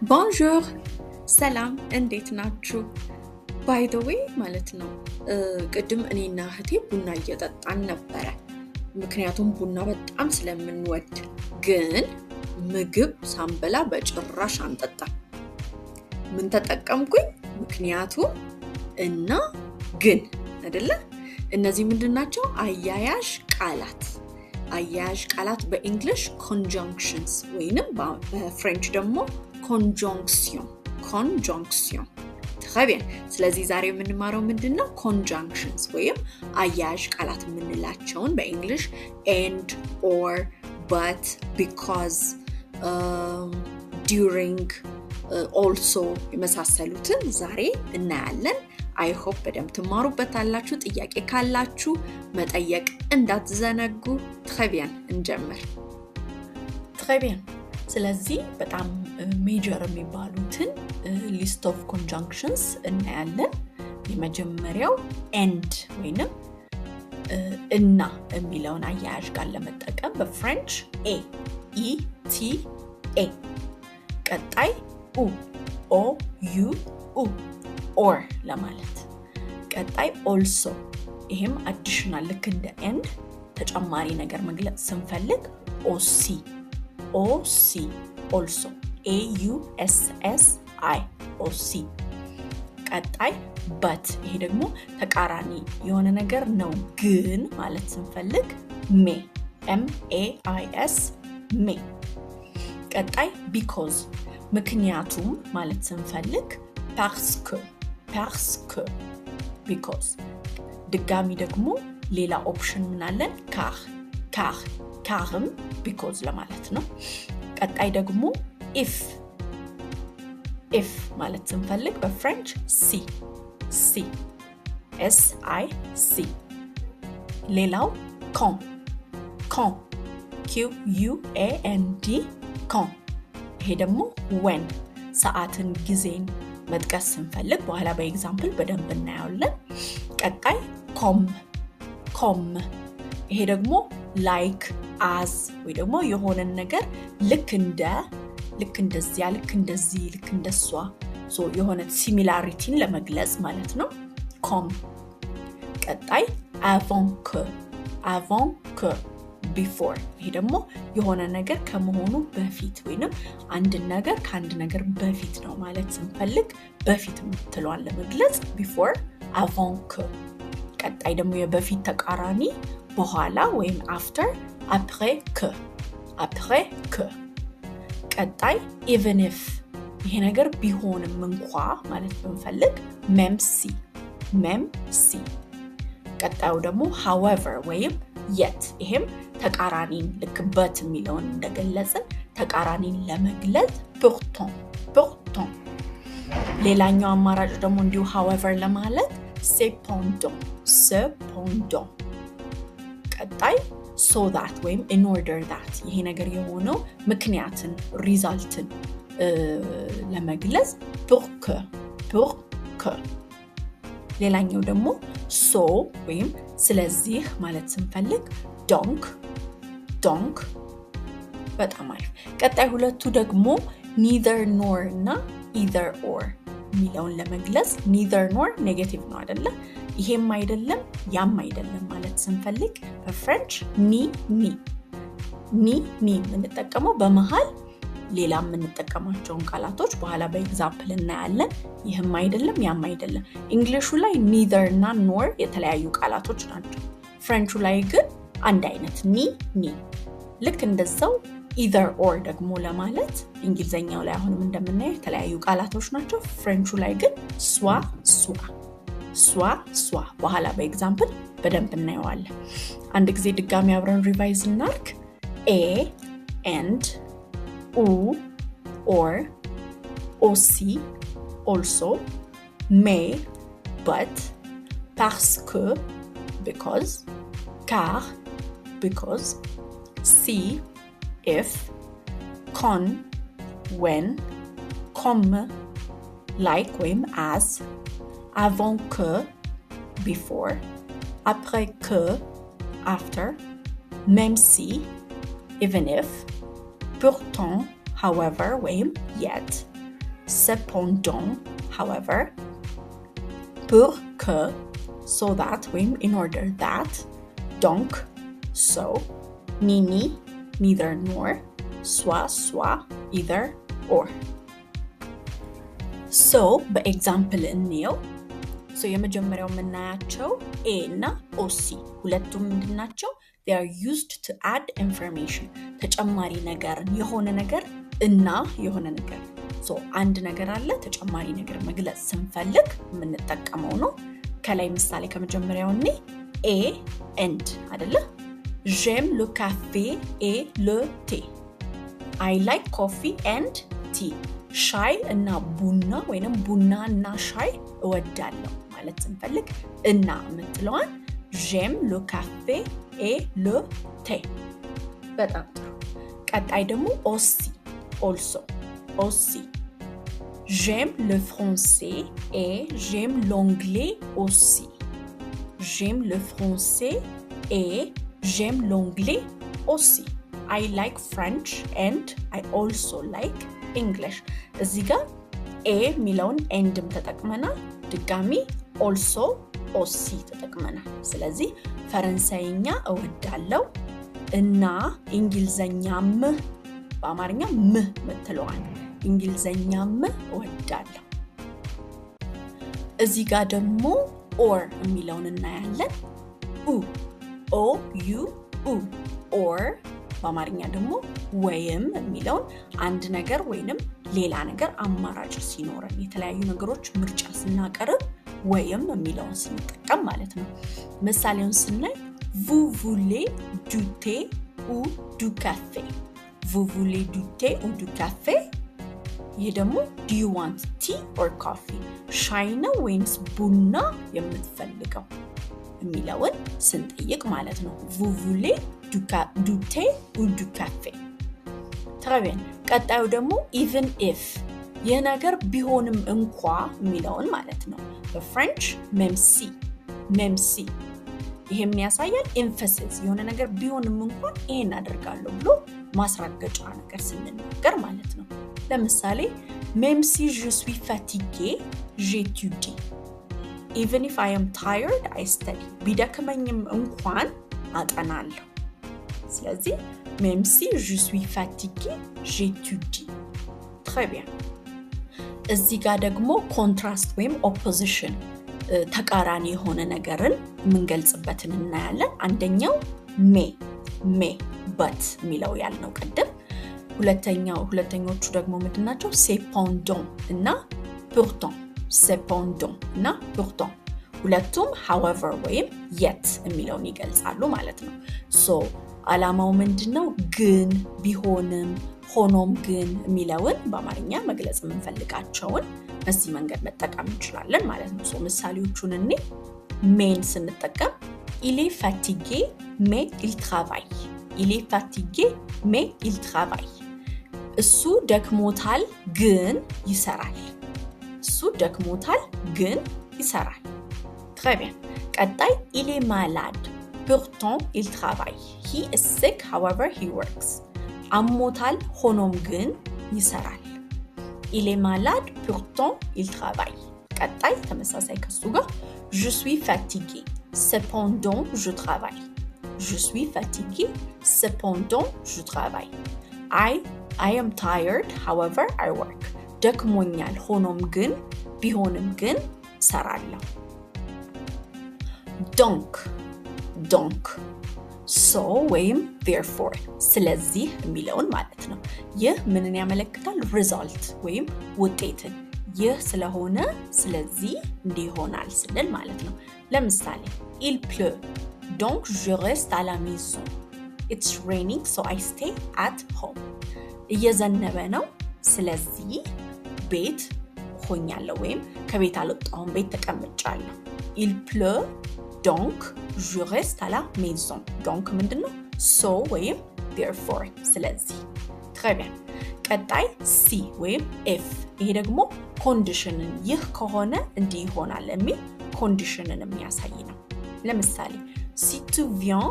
Bonjour፣ ሰላም፣ እንዴት ናችሁ? By the way ማለት ነው፣ ቅድም እኔና እህቴ ቡና እየጠጣን ነበረ። ምክንያቱም ቡና በጣም ስለምንወድ፣ ግን ምግብ ሳንበላ በጭራሽ አንጠጣም። ምን ተጠቀምኩኝ? ምክንያቱም እና ግን አይደለ? እነዚህ ምንድን ናቸው? አያያዥ ቃላት። አያያዥ ቃላት በ English conjunctions ወይንም በ French ደግሞ conjonction፣ conjonction። Très bien። ስለዚህ ዛሬ የምንማረው ምንድን ነው? Conjunctions ወይም አያያዥ ቃላት የምንላቸውን በ English and፣ or፣ but፣ because፣ during፣ also የመሳሰሉትን ዛሬ እናያለን። I hope በደንብ ትማሩበታላችሁ። ጥያቄ ካላችሁ መጠየቅ እንዳትዘነጉ። Très bien፣ እንጀምር። Très bien። ስለዚህ በጣም major የሚባሉትን list of conjunctions እናያለን። የመጀመሪያው and ወይንም እና የሚለውን አያያዥ ቃል ለመጠቀም በ French et፣ E T፣ et። ቀጣይ ou፣ O U፣ ou፣ or ለማለት። ቀጣይ also፣ ይሄም additional ልክ እንደ and ተጨማሪ ነገር መግለጽ ስንፈልግ aussi፣ aussi፣ also፣ A U S S I፣ aussi። ቀጣይ but፣ ይሄ ደግሞ ተቃራኒ የሆነ ነገር ነው ግን ማለት ስንፈልግ mais፣ M A I S፣ mais። ቀጣይ because፣ ምክንያቱም ማለት ስንፈልግ parce que፣ parce que፣ because። ድጋሚ ደግሞ ሌላ option ምናለን? Car፣ car፣ car ም because ለማለት ነው። ቀጣይ ደግሞ if፣ if ማለት ስንፈልግ በ French si፣ si፣ S I፣ si። ሌላው quand፣ quand፣ Q U A N D፣ quand። ይሄ ደግሞ when፣ ሰዓትን ጊዜን መጥቀስ ስንፈልግ በኋላ በ example በደንብ እናየዋለን። ቀጣይ comme፣ comme፣ ይሄ ደግሞ like፣ as ወይ ደግሞ የሆነን ነገር ልክ እንደ፣ ልክ እንደዚያ፣ ልክ እንደዚህ፣ ልክ እንደሷ የሆነ similarity ን ለመግለጽ ማለት ነው። Comme። ቀጣይ avant que፣ avant que፣ before። ይሄ ደግሞ የሆነ ነገር ከመሆኑ በፊት ወይንም አንድ ነገር ከአንድ ነገር በፊት ነው ማለት ስንፈልግ በፊት የምትለዋን ለመግለጽ before፣ avant que። ቀጣይ ደግሞ የበፊት ተቃራኒ በኋላ ወይም after፣ après que፣ après que። ቀጣይ even if፣ ይሄ ነገር ቢሆንም እንኳ ማለት ብንፈልግ même si፣ même si። ቀጣዩ ደግሞ however ወይም yet፣ ይሄም ተቃራኒን ልክ but የሚለውን እንደገለጽን ተቃራኒን ለመግለጽ pourtant፣ pourtant። ሌላኛው አማራጭ ደግሞ እንዲሁ however ለማለት cependant፣ cependant። ቀጣይ so that ወይም in order that፣ ይሄ ነገር የሆነው ምክንያትን result ን ለመግለጽ pour que፣ pour que። ሌላኛው ደግሞ so ወይም ስለዚህ ማለት ስንፈልግ donc፣ donc። በጣም አሪፍ። ቀጣይ ሁለቱ ደግሞ neither nor እና either or የሚለውን ለመግለጽ፣ neither nor negative ነው አይደለ? ይሄም አይደለም ያም አይደለም ማለት ስንፈልግ በ French ni ni፣ ni ni የምንጠቀመው፣ በመሃል ሌላ የምንጠቀማቸውን ቃላቶች በኋላ በ example እናያለን። ይህም አይደለም ያም አይደለም። English ኡ ላይ neither እና nor የተለያዩ ቃላቶች ናቸው። French ኡ ላይ ግን አንድ አይነት ni ni። ልክ እንደዛው either or ደግሞ ለማለት እንግሊዝኛው ላይ አሁንም እንደምናየው የተለያዩ ቃላቶች ናቸው። French ኡ ላይ ግን soit soit፣ soit soit። በኋላ በ example በደንብ እናየዋለን። አንድ ጊዜ ድጋሚ አብረን revise እናርግ። Et፣ and፣ ou፣ or፣ aussi፣ also፣ mais፣ but፣ parce que፣ because፣ car፣ because፣ si፣ if፣ quand፣ when፣ comme፣ like ወይም as፣ avant que፣ before፣ après que፣ after፣ même si፣ even if፣ pourtant፣ however ወይም yet። cependant however፣ pour que so that ወይም in order that፣ donc so፣ ni ni neither nor፣ soit soit either or። So በ example እንየው። So የመጀመሪያው የምናያቸው et እና aussi ሁለቱም ምንድን ናቸው? They are used to add information፣ ተጨማሪ ነገርን፣ የሆነ ነገር እና የሆነ ነገር። So አንድ ነገር አለ፣ ተጨማሪ ነገር መግለጽ ስንፈልግ የምንጠቀመው ነው። ከላይ ምሳሌ ከመጀመሪያው እኔ et and አደለ? J'aime le café et le thé፣ I like coffee and tea። ሻይ እና ቡና ወይንም ቡና እና ሻይ እወዳለሁ ማለት ስንፈልግ እና የምትለዋን j'aime le café et le thé። በጣም ጥሩ። ቀጣይ ደግሞ aussi፣ also፣ aussi። J'aime le français et j'aime l'anglais aussi። J'aime le français et j'aime l'anglais aussi። I like French and I also like English። እዚህ ጋር et የሚለውን and ም ተጠቅመናል። ድጋሚ also aussi ተጠቅመናል። ስለዚህ ፈረንሳይኛ እወዳለው እና እንግሊዘኛም፣ በአማርኛ ም ምትለዋል፣ እንግሊዘኛም እወዳለሁ። እዚህ ጋር ደግሞ or የሚለውን እናያለን። Ou፣ o u ou፣ or በአማርኛ ደግሞ ወይም የሚለውን፣ አንድ ነገር ወይንም ሌላ ነገር አማራጭ ሲኖረን፣ የተለያዩ ነገሮች ምርጫ ስናቀርብ ወይም የሚለውን ስንጠቀም ማለት ነው። ምሳሌውን ስናይ vous voulez du thé ou du café? Vous voulez du thé ou du café? ይህ ደግሞ do you want tea or coffee፣ ሻይ ነው ወይንስ ቡና የምትፈልገው የሚለውን ስንጠይቅ ማለት ነው። Vous voulez du thé ou du café? Très bien። ቀጣዩ ደግሞ even if፣ ይህ ነገር ቢሆንም እንኳ የሚለውን ማለት ነው። በ French même si፣ même si። ይሄ ምን ያሳያል? Emphasis፣ የሆነ ነገር ቢሆንም እንኳን ይሄን አደርጋለሁ ብሎ ማስረገጫ ነገር ስንናገር ማለት ነው። ለምሳሌ même si je suis fatigué, j'étudie። Even if I am tired, I study። ቢደክመኝም እንኳን አጠናለሁ። ስለዚህ même si je suis fatigué, j'étudie። Très bien። እዚህ ጋር ደግሞ contrast ወይም opposition፣ ተቃራኒ የሆነ ነገርን የምንገልጽበትን እናያለን። አንደኛው mais፣ mais but የሚለው ያልነው ቅድም። ሁለተኛው፣ ሁለተኞቹ ደግሞ ምንድን ናቸው? Cependant እና pourtant። Cependant እና pourtant ሁለቱም however ወይም yet የሚለውን ይገልጻሉ ማለት ነው። So አላማው ምንድን ነው? ግን፣ ቢሆንም፣ ሆኖም ግን የሚለውን በአማርኛ መግለጽ የምንፈልጋቸውን በዚህ መንገድ መጠቀም እንችላለን ማለት ነው። So ምሳሌዎቹን እኔ mais ን ስንጠቀም il est fatigué mais il travaille። Il est fatigué mais il travaille። እሱ ደክሞታል ግን ይሰራል። እሱ ደክሞታል ግን ይሰራል። Très bien። ቀጣይ il est malade, pourtant il travaille። He is sick, however he works። አሞታል ሆኖም ግን ይሰራል። Il est malade, pourtant il travaille። ቀጣይ ተመሳሳይ ከሱ ጋር je suis fatigué, cependant je travaille። Je suis fatigué, cependant je travaille። I am tired, however I work። ደክሞኛል ሆኖም ግን፣ ቢሆንም ግን እሰራለሁ። Donc፣ donc so ወይም therefore፣ ስለዚህ የሚለውን ማለት ነው። ይህ ምንን ያመለክታል? Result ወይም ውጤትን። ይህ ስለሆነ ስለዚህ እንዲህ ይሆናል ስንል ማለት ነው። ለምሳሌ il pleut, donc je reste à la maison። It's raining, so I stay at home። እየዘነበ ነው፣ ስለዚህ ቤት ሆኛለሁ ወይም ከቤት አልወጣሁም፣ ቤት ተቀምጫለሁ። Il pleut, donc je reste à la maison። Donc ምንድን ነው? So ወይም therefore፣ ስለዚህ። Très bien። ቀጣይ si ወይም if። ይሄ ደግሞ condition ን፣ ይህ ከሆነ እንዲህ ይሆናል የሚል condition ን የሚያሳይ ነው። ለምሳሌ si tu viens,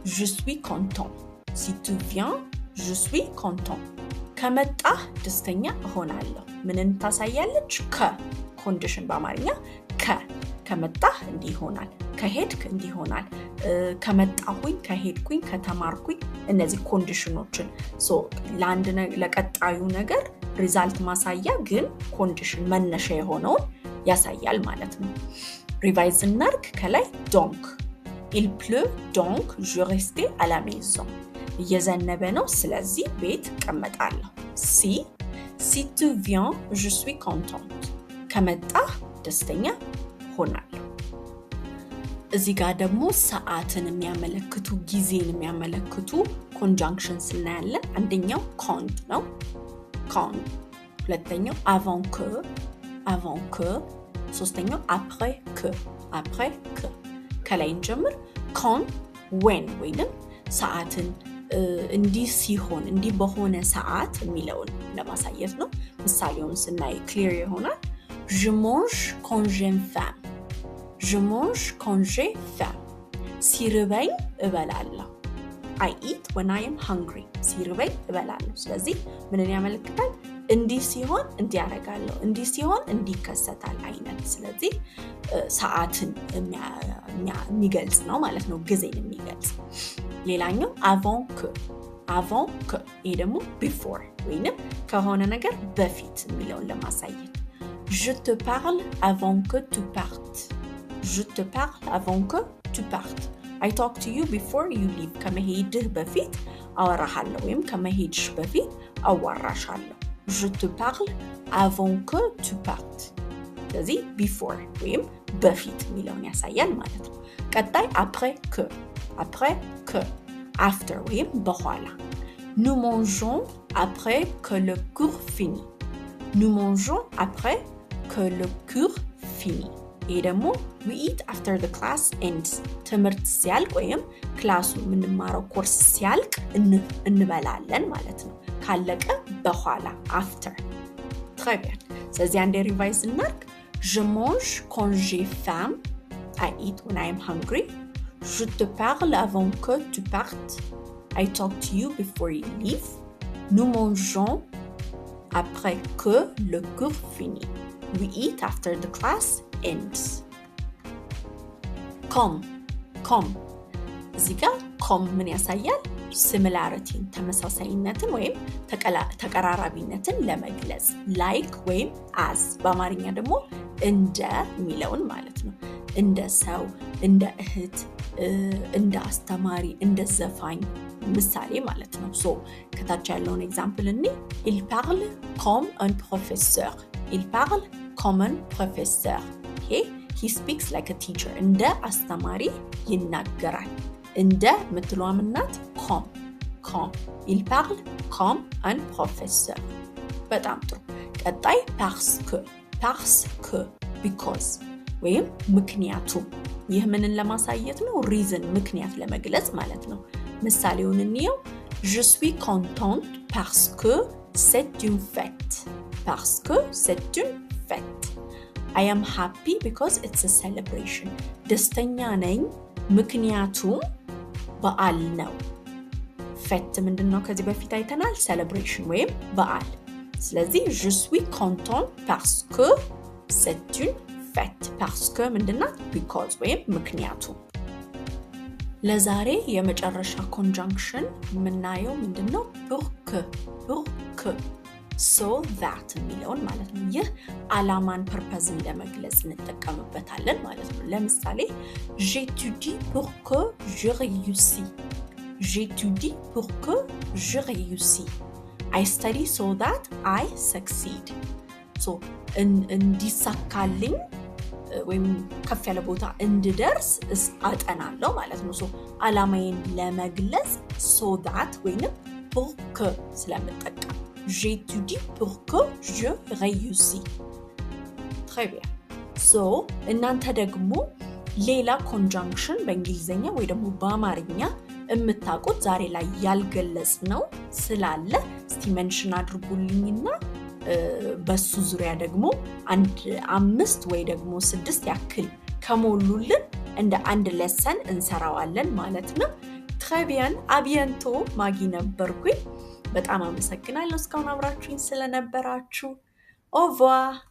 je suis content። Si tu viens, je suis content። ከመጣህ ደስተኛ እሆናለሁ። ምንን ታሳያለች? ከ condition በአማርኛ ከ ከመጣህ እንዲህ ይሆናል፣ ከሄድክ እንዲህ ይሆናል፣ ከመጣሁኝ፣ ከሄድኩኝ፣ ከተማርኩኝ እነዚህ condition ኦችን ለአንድ ለቀጣዩ ነገር result ማሳያ ግን condition መነሻ የሆነውን ያሳያል ማለት ነው። Revise እናርግ። ከላይ donc il pleut, donc je reste à la maison። እየዘነበ ነው፣ ስለዚህ ቤት እቀመጣለሁ። Si tu viens, je suis contente። ከመጣህ ደስተኛ ሆናለሁ። እዚህ ጋር ደግሞ ሰዓትን የሚያመለክቱ፣ ጊዜን የሚያመለክቱ conjunctions እናያለን። አንደኛው quand ነው፣ quand። ሁለተኛው avant que, avant que። ሶስተኛው après que, après que። ከላይ እንጀምር። Quand, when ወይንም ሰዓትን እንዲህ ሲሆን፣ እንዲህ በሆነ ሰዓት የሚለውን ለማሳየት ነው። ምሳሌውን ስናይ clear ይሆናል። Je mange quand j'ai faim. Je mange quand j'ai faim. ሲርበኝ እበላለሁ። I eat when I am hungry. ሲርበኝ እበላለሁ። ስለዚህ ምንን ያመለክታል? እንዲህ ሲሆን እንዲህ ያደርጋለሁ፣ እንዲህ ሲሆን እንዲህ ይከሰታል አይነት። ስለዚህ ሰዓትን የሚገልጽ ነው ማለት ነው፣ ጊዜን የሚገልጽ። ሌላኛው avant que, avant que። ይሄ ደግሞ before ወይንም ከሆነ ነገር በፊት የሚለውን ለማሳየት። Je te parle avant que tu partes. Je te parle avant que tu partes. I talk to you before you leave. ከመሄድህ በፊት አወራሃለሁ ወይም ከመሄድሽ በፊት አዋራሻለሁ። Je te parle avant que tu partes። ስለዚህ before ወይም በፊት የሚለውን ያሳያል ማለት ነው። ቀጣይ après que, après que, after ወይም በኋላ። Nous mangeons après que le cours finit. Nous mangeons après que le cours finit። ይሄ ደግሞ we eat after the class ends። ትምህርት ሲያልቅ ወይም class ኡ የምንማረው ኮርስ ሲያልቅ እንበላለን ማለት ነው። ካለቀ በኋላ፣ after። Très bien። ስለዚህ አንዴ revise እናርግ። Je mange quand j'ai faim. I eat when I am hungry. Je te parle avant que tu partes. I talk to you before you leave. Nous mangeons après que le cours finit. We eat after the class ends. Comme, comme። እዚህ ጋር comme ምን ያሳያል? Similarity ን፣ ተመሳሳይነትን ወይም ተቀራራቢነትን ለመግለጽ፣ like ወይም as፣ በአማርኛ ደግሞ እንደ የሚለውን ማለት ነው። እንደ ሰው፣ እንደ እህት፣ እንደ አስተማሪ፣ እንደ ዘፋኝ ምሳሌ ማለት ነው። So ከታች ያለውን example እኔ il parle comme un professeur. Il parle comme un professeur። ይሄ he speaks like a teacher፣ እንደ አስተማሪ ይናገራል። እንደ የምትለዋ ምናት? Comme, comme። Il parle comme un professeur። በጣም ጥሩ። ቀጣይ parce que, parce que, because ወይም ምክንያቱም። ይህ ምንን ለማሳየት ነው? Reason፣ ምክንያት ለመግለጽ ማለት ነው። ምሳሌውን እንየው። Je suis contente parce que c'est une fête. Parce que c'est une fête. I am happy because it's a celebration. ደስተኛ ነኝ ምክንያቱም በዓል ነው። Fête ምንድን ነው? ከዚህ በፊት አይተናል። Celebration ወይም በዓል። ስለዚህ je suis contente parce que c'est une fête። Parce que ምንድናት? Because ወይም ምክንያቱም። ለዛሬ የመጨረሻ conjunction የምናየው ምንድን ነው? Pour que, pour que, so that የሚለውን ማለት ነው። ይህ አላማን፣ purpose ን ለመግለጽ እንጠቀምበታለን ማለት ነው። ለምሳሌ j'étudie pour que je réussis. J'étudie pour que je réussis. I study so that I succeed. እንዲሳካልኝ ወይም ከፍ ያለ ቦታ እንድደርስ አጠናለሁ ማለት ነው። So አላማዬን ለመግለጽ so that ወይንም pour que ስለምጠቀም j'étudie pour que je réussis. Très bien. So እናንተ ደግሞ ሌላ conjunction በእንግሊዝኛ ወይ ደግሞ በአማርኛ የምታውቁት ዛሬ ላይ ያልገለጽነው ስላለ እስቲ mention አድርጉልኝና በሱ ዙሪያ ደግሞ አንድ አምስት ወይ ደግሞ ስድስት ያክል ከሞሉልን እንደ አንድ lesson እንሰራዋለን ማለት ነው። Très bien, à bientôt። ማጊ ነበርኩኝ። በጣም አመሰግናለሁ እስካሁን አብራችሁኝ ስለነበራችሁ። Au revoir.